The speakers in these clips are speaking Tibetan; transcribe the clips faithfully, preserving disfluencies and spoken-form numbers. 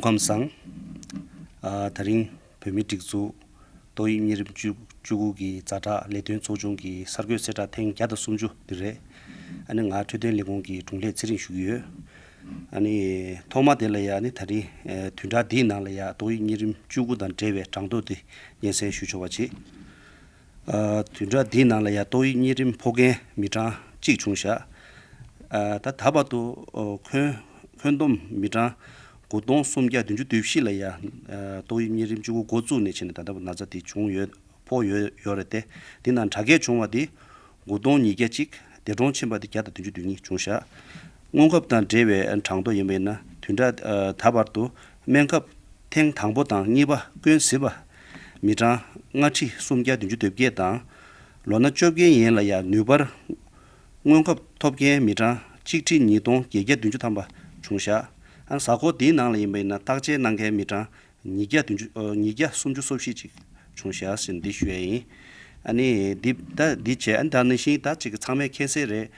ཁམས་བཟང་། ཨ། དེ་རིང་བོད་མིའི་སྒྲིག་འཛུགས་ཏོག་དབྱིབས་གཉན་རིམས་བཅུ་བཅུ་དགུ་གི་ཛ་དྲག་ལས་དོན་ཚོགས་ཆུང་གི་གསར་འགོད་གསལ་བསྒྲགས་ཐེངས་བརྒྱ་དང་སུམ་ཅུ་འདི་རེད། ཨ་ནི་ང་འཕྲོད་བསྟེན་ལས་ཁུངས་ཀྱི་དྲུང་ལས་ཚེ་རིང་ཞུ་གི་ཡོད། ཨ་ནི་ཐོག་མ་དེ་ལ་ཡ་ཨ་ནི་དེ་རིང་ཨ་བདུན་ཕྲག་འདིའི་ནང་ལ་ཡ་ཏོག་དབྱིབས་གཉན་རིམས་བཅུ་དགུ་དང་འབྲེལ་བའི་གྲངས་ཐོ་དེ་སྙན་སེང་ཞུ་ཆོག་པ་བྱེད། ཨ། བདུན་ཕྲག་འདིའི་ནང་ལ་ཡ་ཏོག་དབྱིབས་གཉན་རིམས་ཕོག་མཁན་མི་གྲངས་གཅིག་བྱུང་བཞག་ཨ། ད་ད་བར་དུ་ཨོ་ཁྱོན་ཁྱོན་བསྡོམས་མི་གྲངས་དགུ་སྟོང་སུམ་བརྒྱ་བདུན་ཅུ་དོན་བཞི་ལ་ཡ་ཨ་ཏོག་དབྱིབས་གཉན་རིམས་བཅུ་དགུ་འགོ་བཙུགས་ནས་བྱས་ནས་ད་ལྟ་བར་ན་ཚ་དེ་བྱུང་ཡོད། ཕོག་ཡོད་ཡོད་རེད་དེ། དེ་ནང་དྲག་སྐྱེད་བྱུང་བ་དེ་དགུ་སྟོང་ཉིས་བརྒྱ་གཅིག་འདས་གྲོངས་ཕྱིན་པ་དེ་བརྒྱ་དང་བདུན་ཅུ་དོན་གཉིས་བྱུང་བཞག་སྔོན་ཁབ་དང་འབྲེལ་བའི་གྲངས་ཐོ་ཡིན་པ་ཡིན་ན་བདུན་ཕྲག་ཨ་ད་བར་དུ་སྨན་ཁབ་ཐེངས་དང་པོ་དང་གཉིས་པ་བསྐོན་ཟིན་པ་མི་གྲངས་ལྔ་ཁྲི་སུམ་བརྒྱ་བདུན་ཅུ་དོན་བརྒྱད་དང་། ལོ་ན་བཅོ་བརྒྱད་ཡན་ལ་ཡང་ནུས་པར་སྔོན་ཁབ་ཐོབ་མཁན་མི་གྲངས་གཅིག་ཁྲི་ཉིས་སྟོང་བརྒྱད་བརྒྱ་བདུན་ཅུ་ཐམ་པ་བྱུང་བཞག་ཨ་གཟའ་འཁོར་འདིའི་ནང་ལ་ཡིན་པ་ཡིན་ན་བརྟག་དཔྱད་གནང་མཁན་མི་གྲངས་ཉིས་བརྒྱ་བདུན་ཅུ་ཨ་ཉིས་བརྒྱ་སུམ་ཅུ་སོ་བཞི་ཅིག་བྱུང་བཞག་ཟེར་འདི་ཞུ་ཡ་ཡིན། ཨ་ནི་འདི་ད་འདི་བྱས་ཨ་ད་ནང་བཞིན་ད་ཅིག་ཚང་མས་མཁྱེན་གསལ་རེད།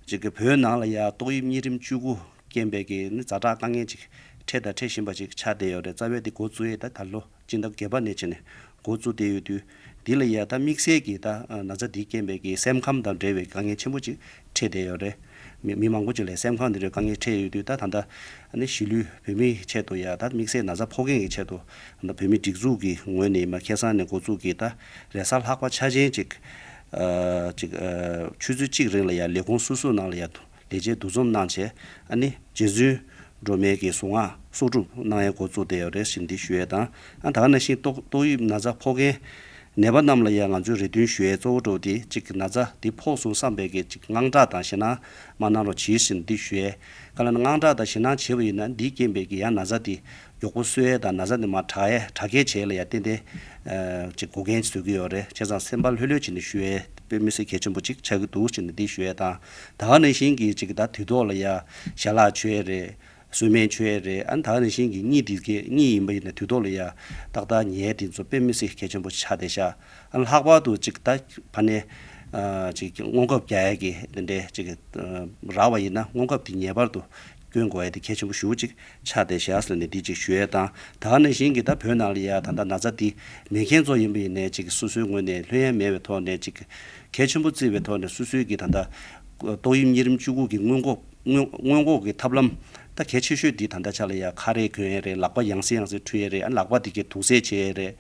ཅིག་གི་བོད་ནང་ལ་ཡ་ཏོག་དབྱིབས་གཉན་རིམས་བཅུ་དགུ་རྐྱེན་པས་ཀྱི་ནི་ཛ་དྲག་དཀའ་ངལ་ཅིག་འཕྲད་དང་འཕྲད་བཞིན་པ་ཅིག་ཆགས་བསྡད་ཡོད་རེད། རྩ་བའི་འདི་འགོ་བཙུགས་ཡས་ད་ད་ལོ་སྤྱི་ཟླ་བརྒྱད་པ་ནས་བྱས་ནས་འགོ་བཙུགས་བསྡད་ཡོད་དུས་འདི་ལ་ཡ་ད་དམིགས་བསལ་གྱི་ད་ན་ཚ་འདི་རྐྱེན་པས་ཀྱི་སེམས་ཁམས་དང་འབྲེལ་བའི་དཀའ་ངལ་ཆེན་པོ་ཅིག་འཕྲད་བསྡད་ཡོད་རེད། མི་མི་མང་པོ་ཅིག་ལ་སེམས་ཁམས་འདི་འདྲའི་དཀའ་ངལ་འཕྲད་ཡོད་དུས་ད་ད་ལྟ་ཨ་ནི་གཞིས་ལུས་བོད་མིའི་ཆེད་དུ་ཡ་ད་དམིགས་བསལ་ན་ཚ་ཕོག་མཁན་གྱི་ཆེད་དུ་ད་བོད་མིའི་སྒྲིག་འཛུགས་ཀྱི་ངོས་ནས་མ་ཁ་སང་ནས་འགོ་བཙུགས་ཀྱིས་ད་རེས་གཟའ་ལྷག་པ་འཆར་ཅན་ཅིག་ཨ་ཅིག་ཨ་ཆུ་ཚོད་གཅིག་རིང་ལ་ཡ་ལས་ཁུངས་སོ་སོའི་ནང་ལ་ཡ་ལས་བྱེད་འདུ་འཛོམས་གནང་བྱས་ཨ་ནི་རྗེ་བཙུན་སྒྲོལ་མའི་གི་གཟུངས་སྔགས་གསོག་སྒྲུབ་གནང་ཡ་འགོ་བཙུགས་བསྡད་ཡོད་རེད་ཟེར་འདི་ཞུ་ཡས་དང་། ཨ་ད་ག་ནང་བཞིན་ཏོག་ཏོག་དབྱིབས་ན་ཚ་ཕོག་མཁན་ནད་པ་རྣམས་ལ་ཡང་ང་ཚོས་རེ་འདུན་ཞུ་ཡས་གཙོ་བོ་འགྲོ་དེ་གཅིག་ན་ཚ་འདི་ཕོག་སོང་བསམ་པའི་གི་གཅིག་དངངས་སྐྲག་དང་ཞེད་སྣང་མ་གནང་རོགས་གྱིས་ཟེར་འདི་ཞུ་ཡས། ག་ལ་ན་དངངས་སྐྲག་དང་ཞེད་སྣང་བྱེད་པ་ཡིན་ན་འདིའི་རྐྱེན་པས་ཀྱི་ཡང་ན་ཚ་འདི་མགྱོགས་པོ་གསོ་ཡས་དང་ན་ཚ་འདི་མར་དྲག་ཡས་དྲག་སྐྱེད་བྱེད་ཡས་ལ་ཡང་ཏན་ཏན་ཨ་ཅིག་འགོག་རྐྱེན་བཟོ་གི་ཡོད་རེད། བྱས་ཙང་སེམས་པ་ལྷོད་ལྷོད་བྱས་ནས་ཞུ་ཡས་དཔེ་མི་སྲིད་གལ་ཆེན་པོ་གཅིག་ཆགས་ཀྱི་འདུག་ཟེར་ནས་འདི་ཞུ་ཡས་དང་། ད་ག་ནང་བཞིན་གྱི་གཅིག་ད་དུས་ཐོག་ལ་ཡ་ཞལ་ལག་མཆོད་ཡས་རེད། གསོལ་སྨན་མཆོད་ཡས་རེད། ཨ་ནི་ད་ག་ནང་བཞིན་གྱི་གཉིད་འདི་གས་གཉིད་ཡིན་པ་ཡིན་ན་དུས་ཐོག་ལ་ཡ་ཏག་ཏག་ཉལ་ཡས་དེ་ཚོ་དཔེ་མི་སྲིད་གལ་ཆེན་པོ་ཆགས་བསྡད་ཤག་ཨ་ནི་ལྷག་པར་དུ་ཅིག་ད་ཕ་ནས་ཨ་ཅིག་སྔོན་ཁབ་རྒྱག་ཡས་ཀྱི་དེ་འདྲས་ཅིག་ཨ་རག་པ་ཡིན་ན་སྔོན་ཁབ་དེ་ངེས་པར་དུ་སྐྱོན་དགོས་ཡས་དེ་གལ་ཆེན་པོ་ཞེ་པོ་ཅིག་ཆགས་བསྡད་ཤག་ཟེར་ནས་འདི་ཅིག་ཞུ་ཡས་དང་། ད་ག་ནང་བཞིན་གྱི་ད་བོད་ནང་ལ་ཡ་ད་ལྟ་ན་ཚ་འདི་མེད་མཁན་ཚོ་ཡིན་པ་ཡིན་ནའི་ཅིག་སོ་སོའི་ངོས་ནས་ལྷོད་ཡས་མེད་པའི་ཐོག་ནས་ཅིག་གལ་ཆེན་པོ་བརྩིས་པའི་ཐོག་ནས་སོ་སོའི་གི་ད་ལྟ་ཏོག་དབྱིབས་གཉན་རིམས་བཅུ་དགུ་གི་སྔོན་འགོག་སྔོན་སྔོན་འགོག་གི་ཐབས་ལམ་ད་གལ་ཆེ་ཤོས་འདི་ད་ལྟ་ཆ་ལ་ཡ་ཁ་རས་གོན་ཡས་རེད། ལག་པ་ཡང་སེ་ཡང་སེ་འཁྲུ་ཡས་རེད། ཨ་ལག་པ་འདི་གས་དུག་སེལ་བྱེད་ཡས་རེད།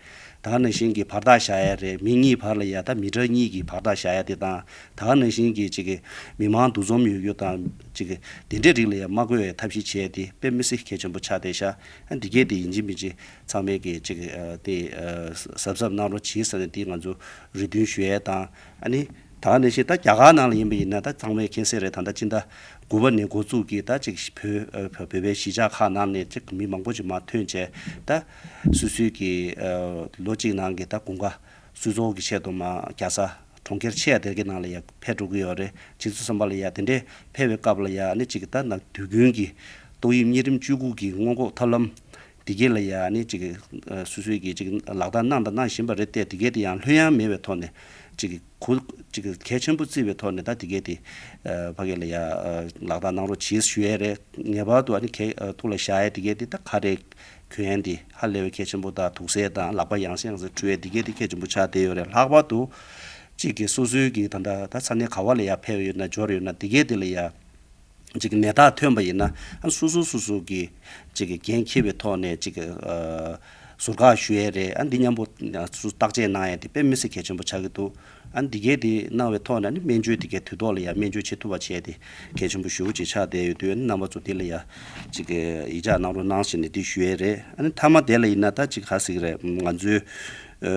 ད་ག་ནང་བཞིན་གྱི་བར་ཐག་བཞག་ཡས་རེད། མི་གཉིས་བར་ལ་ཡ་ད་མི་ཊར་གཉིས་ཀྱི་བར་ཐག་བཞག་ཡས་དེ་དང་། ད་ག་ནང་བཞིན་གྱི་ཅིག་གི་མི་མང་འདུ་འཛོམས་ཡོད་རྒྱུ་དང་ཅིག་གི་དེ་འདྲའི་རིགས་ལ་ཡ་མ་འགོས་པའི་ཐབས་ཤེས་བྱས་ཏེ་དཔེ་མི་སྲིད་གལ་ཆེན་པོ་ཆགས་བསྡད་ཤག་ཨ་འདི་གས་དེ་ཡིན་གཅིག་མིན་གཅིག་ཚང་མས་ཀྱི་ཅིག་ཨ་དེ་ཨ་གཟབ་གཟབ་གནང་རོགས་གྱིས་ཟེར་ནས་དེ་ང་ཚོ་རེ་འདུན་ཞུ་ཡས་དང་། ཨ་ནི་ད་ག་ནང་བཞིན་ད་རྒྱ་གར་ནང་ལ་ཡིན་པ་ཡིན་ན་ད་ཚང་མས་མཁྱེན་གསལ་རེད། ད་ལྟ་སྤྱི་ཟླ་དགུ་པ་ནས་འགོ་བཙུགས་ཀྱིས་ད་ཅིག་བོད་ཨ་བོད་པའི་གཞིས་ཆགས་ཁག་ནང་ནས་ཅིག་མི་མང་པོ་ཅིག་མར་ཐོན་བྱས་ད་སོ་སོའི་གི་ཨ་ལོ་གཅིག་ནང་གི་ད་དགུན་ཁ་གསོལ་ཚོགས་ཀྱི་ཆེད་དུ་མར་རྒྱལ་ས་གྲོང་ཁྱེར་ཆེ་བ་དེ་གའི་ནང་ལ་ཡ་ཕེབས་འགྲོ་གི་ཡོད་རེད། ཁྱེད་ཚོ་བསམ་པ་ལ་ཡ་དེ་འདྲས་ཕེབས་པའི་སྐབས་ལ་ཡ་ཨ་ནི་ཅིག་ད་ནང་དུས་རྒྱུན་གྱི་ཏོག་དབྱིབས་གཉན་རིམས་བཅུ་དགུ་གི་སྔོན་འགོག་ཐབས་ལམ་འདི་གས་ལ་ཡ་ཨ་ནི་ཅིག་ཨ་སོ་སོའི་གི་ཅིག་ལག་བསྟར་གནང་དང་གནང་བཞིན་པ་རེད་དེ། འདི་གས་དེ་ཡང་ལྷོད་ཡངས་མེད་པའི་ཐོག་ནས་ཅིག་གུ་ཅིག་གལ་ཆེན་པོ་བརྩིས་པའི་ཐོག་ནས་ད་འདི་གས་དེ་ཨ་ཕ་གི་ལ་ཡ་ཨ་ལག་བསྟར་གནང་རོགས་གྱིས་ཞུ་ཡས་རེད། ངེས་པར་དུ་ཨ་ནི་གལ་ཨ་ཐུགས་ལ་བཞག་ཡས་འདི་གས་དེ་ད་ཁ་རས་གྱོན་ཡས་འདི་ཧ་ལས་པའི་གལ་ཆེན་པོ་དང་དུག་སེལ་དང་ལག་པ་ཡང་སེ་ཡང་སེ་འཁྲུ་ཡས་འདི་གས་དེ་གལ་ཆེན་པོ་ཆགས་བསྡད་ཡོད་རེད། ལྷག་པར་དུ་གཅིག་གི་སོ་སོའི་གི་ད་ལྟ་ད་ས་གནས་ག་བ་ལ་ཡ་ཕེབས་ཡོད་ན་འབྱོར་ཡོད་ན་འདི་གས་དེ་ལ་ཡ་གཅིག་གི་ནད་རྟགས་ཐོན་པ་ཡིན་ན་ཨ་སོ་སོ་སོ་སོ་གི་གཅིག་གི་འགན་འཁྱེར་བའི་ཐོག་ནས་གཅིག་གི་ཨ་ཟུར་བཀག་ཞུ་ཡས་རེད། ཨ་འདི་མཉམ་པོ་སུ་བརྟག་དཔྱད་གནང་ཡས་དེ་དཔེ་མི་སྲིད་གལ་ཆེན་པོ་ཆགས་ཀྱི་འདུག་ཨ་འདི་གས་དེ་གནང་བའི་ཐོག་ནས་ཨ་ནི་སྨན་བཅོས་དེ་གས་དུས་ཐོག་ལ་ཡ་སྨན་བཅོས་བྱེད་ཐུབ་པ་བྱས་དེ་གལ་ཆེན་པོ་ཞེ་པོ་ཅིག་ཆགས་བསྡད་ཡོད་དུས་ཨ་ནི་རྣམ་པ་ཚོ་དེ་ལ་ཡ་གཅིག་གི་ཡིད་འཇགས་གནང་རོགས་གནང་ཞེས་ནས་དེ་ཞུ་ཡས་རེད། ཨ་ནི་མཐའ་མ་དེ་ལ་ཡིན་ན་ད་གཅིག་ག་ཟེར་གི་རེད། ང་ཚོའི་ཨ་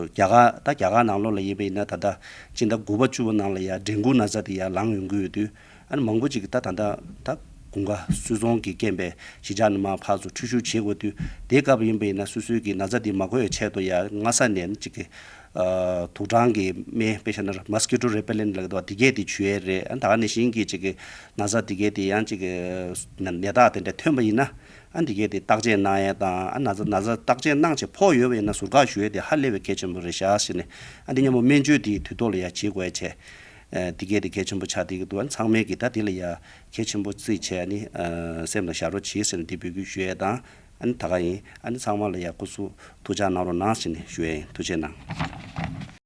རྒྱ་གར་ད་རྒྱ་གར་ནང་ལོགས་ལ་ཡིན་པ་ཡིན་ན་ད་ལྟ་སྤྱི་ཟླ་དགུ་པ་བཅུ་པ་ནང་ལ་ཡ་འགྲན་འགུལ་ན་ཚ་དེ་ཡ་ལངས་ཡོང་གི་ཡོད་དུས། ཨ་ནི་མང་པོ་ཅིག་གིས་ད་ད་ད་ད་དགུན་ཁ་སོལ་རླུང་གི་རྐྱེན་པས་གཞིས་ཆགས་ནས་མར་ཕར་ཚུར་འགྲུལ་བཞུད་བྱེད་དགོས་དུས། དེའི་སྐབས་ཡིན་པ་ཡིན་ན་སོ་སོའི་གི་ན་ཚ་འདི་མ་འགོས་ཡ་ཆེད་དུ་ཡ་སྔ་ས་ནས་ཅིག་གི་ཨ་དུག་སྦྲང་གི་སྨན་དཔེ་བཞག་ན་mosquito repellent་ལབ་ཀྱི་འདུག་བ། འདི་གས་དེ་བྱུག་ཡས་རེད། ཨ་ནི་ད་ག་ནང་བཞིན་གི་ཅིག་གི་ན་ཚ་འདི་གས་དེ་ཡང་ཅིག་གི་ནད་རྟགས་དེ་འདྲ་ཐོན་པ་ཡིན་ན་ཨ་འདི་གས་དེ་བརྟག་དཔྱད་གནང་ཡས་དང་། ཨ་ན་ཚ་ན་ཚ་བརྟག་དཔྱད་གནང་བྱས་ཕོག་ཡོད་པ་ཡིན་ན་ཟུར་བཀག་ཞུ་ཡས་དེ་ཧ་ལས་པའི་གལ་ཆེན་པོ་རེད་ཤག་ཟེར་ནས། ཨ་འདི་མཉམ་པོ་སྨན་བཅོས་དེ་དུས་ཐོག་ལ་ཡ་བྱེད་དགོས་ཡ་བྱས། ཨ་འདི་གས་དེ་གལ་ཆེན་པོ་ཆགས་བསྡད་ཀྱི་འདུག་ཨ་ནི་ཚང་མས་ཀྱི་ད་འདི་ལ་ཡ་གལ་ཆེན་པོ་བརྩིས་བྱས་ཨ་ནི་ཨ་སེམས་ལ་བཞག་རོགས་གྱིས་ཟེར་ནས་འདི་འབོད་སྐུལ་ཞུ་ཡས་དང་། ཨ་ནི་ད་ག་ཡིན། ཨ་ནི་ཚང་མ་ལ་ཡ་སྐུ་གཟུགས་ཐུགས་ཅག་གནང་རོགས་གནང་ཟེར་ནས་ཞུ་ཡ་ཡིན། ཐུགས་རྗེ་གནང་།